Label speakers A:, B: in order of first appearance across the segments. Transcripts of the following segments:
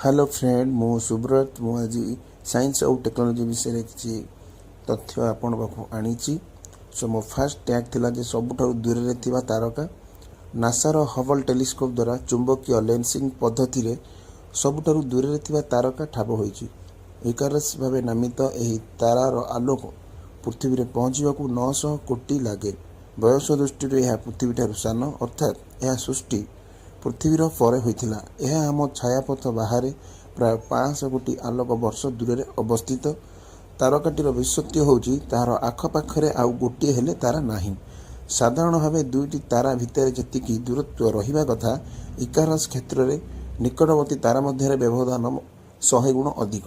A: Hello friend, ମୁଁ ସୁବ୍ରତ। ମୁଁ ଆଜି ସାଇନ୍ସ ଆଉ ଟେକ୍ନୋଲୋଜି ବିଷୟରେ କିଛି ତଥ୍ୟ ଆପଣଙ୍କ ପାଖକୁ ଆଣିଛି। ସୋ ମୋ ଫାର୍ଷ୍ଟ ଟ୍ୟାଗ୍ ଥିଲା ଯେ ସବୁଠାରୁ ଦୂରରେ ଥିବା ତାରକା। ନାସାର ହବଲ୍ ଟେଲିସ୍କୋପ୍ ଦ୍ୱାରା ଚୁମ୍ବକୀୟ ଲେନ୍ସିଂ ପଦ୍ଧତିରେ ସବୁଠାରୁ ଦୂରରେ ଥିବା ତାରକା ଠାବ ହୋଇଛି। ଇକାରସ୍ ଭାବେ ନାମିତ ଏହି ତାରାର ଆଲୋକ ପୃଥିବୀରେ ପହଞ୍ଚିବାକୁ 900 କୋଟି ଲାଗେ। ବୟସ ଦୃଷ୍ଟିରୁ ଏହା ପୃଥିବୀଠାରୁ ସାନ, ଅର୍ଥାତ୍ ଏହା ସୃଷ୍ଟି ପୃଥିବୀର ପରେ ହୋଇଥିଲା। ଏହା ଆମ ଛାୟାପଥ ବାହାରେ ପ୍ରାୟ 500 କୋଟି ଆଲୋକ ବର୍ଷ ଦୂରରେ ଅବସ୍ଥିତ। ତାରକାଟିର ବିଶେଷତ୍ୱ ହେଉଛି, ତାହାର ଆଖପାଖରେ ଆଉ ଗୋଟିଏ ହେଲେ ତାରା ନାହିଁ। ସାଧାରଣ ଭାବେ ଦୁଇଟି ତାରା ଭିତରେ ଯେତିକି ଦୂରତ୍ୱ ରହିବା କଥା, ଇକାରସ୍ କ୍ଷେତ୍ରରେ ନିକଟବର୍ତ୍ତୀ ତାରା ମଧ୍ୟରେ ବ୍ୟବଧାନ 100 ଗୁଣ ଅଧିକ।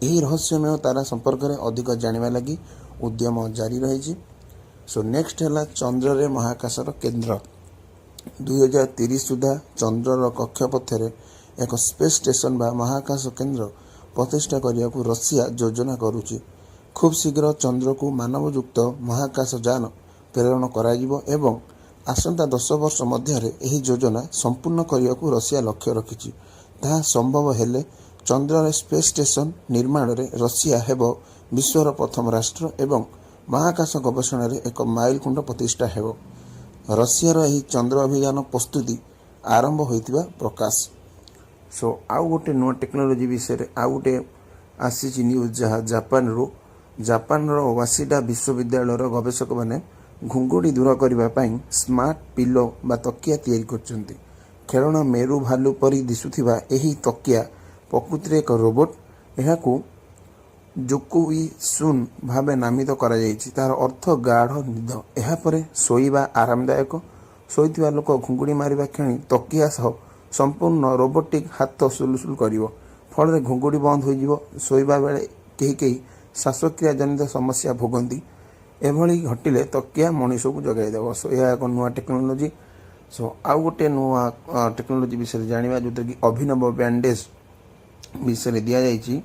A: ଏହି ରହସ୍ୟମୟ ତାରା ସମ୍ପର୍କରେ ଅଧିକ ଜାଣିବା ଲାଗି ଉଦ୍ୟମ ଜାରି ରହିଛି। ସୋ ନେକ୍ସଟ ହେଲା ଚନ୍ଦ୍ରରେ ମହାକାଶର କେନ୍ଦ୍ର। 2030 ସୁଦ୍ଧା ଚନ୍ଦ୍ରର କକ୍ଷପଥରେ ଏକ ସ୍ପେସ୍ ଷ୍ଟେସନ ବା ମହାକାଶ କେନ୍ଦ୍ର ପ୍ରତିଷ୍ଠା କରିବାକୁ ରଷିଆ ଯୋଜନା କରୁଛି। ଖୁବ୍ ଶୀଘ୍ର ଚନ୍ଦ୍ରକୁ ମାନବଯୁକ୍ତ ମହାକାଶ ଯାନ ପ୍ରେରଣ କରାଯିବ ଏବଂ ଆସନ୍ତା 10 ବର୍ଷ ମଧ୍ୟରେ ଏହି ଯୋଜନା ସମ୍ପୂର୍ଣ୍ଣ କରିବାକୁ ରଷିଆ ଲକ୍ଷ୍ୟ ରଖିଛି। ତାହା ସମ୍ଭବ ହେଲେ ଚନ୍ଦ୍ରରେ ସ୍ପେସ୍ ଷ୍ଟେସନ ନିର୍ମାଣରେ ରଷିଆ ହେବ ବିଶ୍ୱର ପ୍ରଥମ ରାଷ୍ଟ୍ର ଏବଂ ମହାକାଶ ଗବେଷଣାରେ ଏକ ମାଇଲଖୁଣ୍ଟ ପ୍ରତିଷ୍ଠା ହେବ। ରଷିଆର ଏହି ଚନ୍ଦ୍ର ଅଭିଯାନ ପ୍ରସ୍ତୁତି ଆରମ୍ଭ ହୋଇଥିବା ପ୍ରକାଶ। ସୋ ଆଉ ଗୋଟେ ନୂଆ ଟେକ୍ନୋଲୋଜି ବିଷୟରେ ଆଉ ଗୋଟେ ଆସିଛି ନ୍ୟୁଜ୍, ଯାହା ଜାପାନରୁ। ଜାପାନର ୱାସିଡା ବିଶ୍ୱବିଦ୍ୟାଳୟର ଗବେଷକମାନେ ଘୁଙ୍ଗୁଡ଼ି ଦୂର କରିବା ପାଇଁ ସ୍ମାର୍ଟ ପିଲୋ ବା ତକିଆ ତିଆରି କରିଛନ୍ତି। ଖେଳଣା ମେରୁ ଭାଲୁ ପରି ଦିଶୁଥିବା ଏହି ତକିଆ ପ୍ରକୃତିରେ ଏକ ରୋବୋଟ୍। ଏହାକୁ ଜୋକୁଇସୁନ୍ ଭାବେ ନାମିତ କରାଯାଇଛି। ତାହାର ଅର୍ଥ ଗାଢ଼ ନିଦ। ଏହାପରେ ଶୋଇବା ଆରାମଦାୟକ। ଶୋଇଥିବା ଲୋକ ଘୁଙ୍ଗୁଡ଼ି ମାରିବା କ୍ଷଣି ତକିଆ ସହ ସମ୍ପୂର୍ଣ୍ଣ ରୋବୋଟିକ୍ ହାତ ସୁଲୁସୁଲୁ କରିବ। ଫଳରେ ଘୁଙ୍ଗୁଡ଼ି ବନ୍ଦ ହୋଇଯିବ। ଶୋଇବା ବେଳେ କେହି କେହି ଶ୍ୱାସକ୍ରିୟା ଜନିତ ସମସ୍ୟା ଭୋଗନ୍ତି। ଏଭଳି ଘଟିଲେ ତକିଆ ମଣିଷକୁ ଜଗାଇ ଦେବ। ସୋ ଏହା ଏକ ନୂଆ ଟେକ୍ନୋଲୋଜି। ସୋ ଆଉ ଗୋଟେ ନୂଆ ଟେକ୍ନୋଲୋଜି ବିଷୟରେ ଜାଣିବା, ଯେଉଁଥିରେ କି ଅଭିନବ ବ୍ୟାଣ୍ଡେଜ୍ ବିଷୟରେ ଦିଆଯାଇଛି।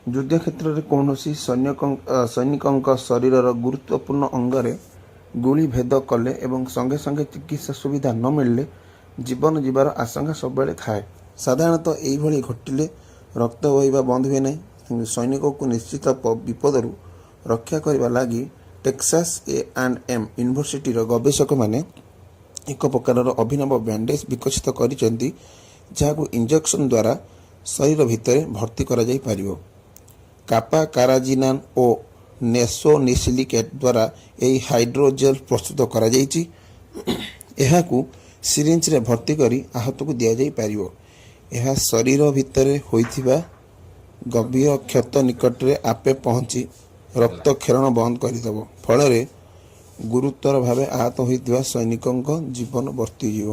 A: ଯୁଦ୍ଧ କ୍ଷେତ୍ରରେ କୌଣସି ସୈନିକଙ୍କ ଶରୀରର ଗୁରୁତ୍ୱପୂର୍ଣ୍ଣ ଅଙ୍ଗରେ ଗୁଳି ଭେଦ କଲେ ଏବଂ ସଙ୍ଗେ ସଙ୍ଗେ ଚିକିତ୍ସା ସୁବିଧା ନ ମିଳିଲେ ଜୀବନ ଯିବାର ଆଶଙ୍କା ସବୁବେଳେ ଥାଏ। ସାଧାରଣତଃ ଏଇଭଳି ଘଟିଲେ ରକ୍ତ ବହିବା ବନ୍ଦ ହୁଏ ନାହିଁ। କିନ୍ତୁ ସୈନିକକୁ ନିଶ୍ଚିତ ବିପଦରୁ ରକ୍ଷା କରିବା ଲାଗି ଟେକ୍ସାସ୍ ଏ ଆଣ୍ଡ ଏମ୍ ୟୁନିଭର୍ସିଟିର ଗବେଷକମାନେ ଏକ ପ୍ରକାରର ଅଭିନବ ବ୍ୟାଣ୍ଡେଜ୍ ବିକଶିତ କରିଛନ୍ତି, ଯାହାକୁ ଇଞ୍ଜେକ୍ସନ୍ ଦ୍ୱାରା ଶରୀର ଭିତରେ ଭର୍ତ୍ତି କରାଯାଇପାରିବ। କାପା କାରାଜିନାନ୍ ଓ ନେସୋନିସିଲିକେଟ୍ ଦ୍ୱାରା ଏହି ହାଇଡ୍ରୋଜେଲ୍ ପ୍ରସ୍ତୁତ କରାଯାଇଛି। ଏହାକୁ ସିରିଞ୍ଜରେ ଭର୍ତ୍ତି କରି ଆହତକୁ ଦିଆଯାଇପାରିବ। ଏହା ଶରୀର ଭିତରେ ହୋଇଥିବା ଗଭୀର କ୍ଷତ ନିକଟରେ ଆପେ ପହଞ୍ଚି ରକ୍ତକ୍ଷରଣ ବନ୍ଦ କରିଦେବ। ଫଳରେ ଗୁରୁତର ଭାବେ ଆହତ ହୋଇଥିବା ସୈନିକଙ୍କ ଜୀବନ ବର୍ତ୍ତିଯିବ।